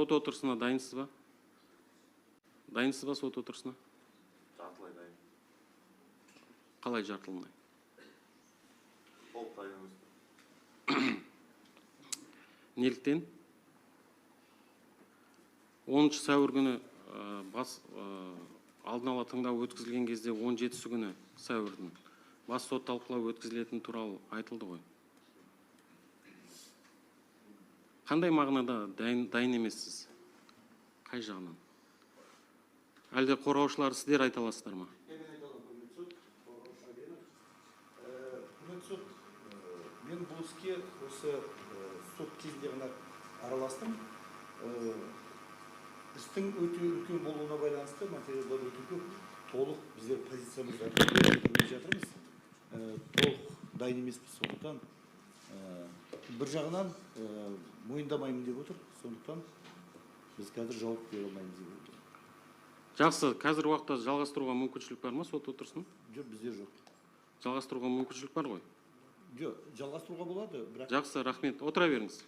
Сот отырысына дайынсыз ба? Дайынсыз ба сот отырысына? Жартылай дайын. Қалай жартылай? Толық дайын емеспін. Неліктен? 10 сәуір күні бас алдын ала тыңдау өткізілген кезде 17 күні сәуірдің бас сот талқылау өткізілетіні туралы айтылды ғой. Қандай мағынада дайын емессіз? Қай жағынан? Әлде қорғаушылар сіздер айта аласыздар ма? Мен айта аламын, құрметті сот, қорғаушы Әбенов. Құрметті сот, мен бұл іске осы сот кезінде ғана араластым. Істің өте үлкен болуына байланысты материалдар өте көп. Толық біздер позициямызды бермей жатырмыз. Толық дайын емеспіз, сондықтан бір жағынан мойындамаймын деп отыр, сондықтан біз қазір жауап бере алмаймыз деп отыр. Жақсы, қазіргі уақытта жалғастыруға мүмкіншілік бар ма сот отырысын? Жоқ, бізде жоқ. Жалғастыруға мүмкіншілік бар ғой? Жоқ, жалғастыруға болады, бірақ... Жақсы, рахмет. Отыра беріңіз.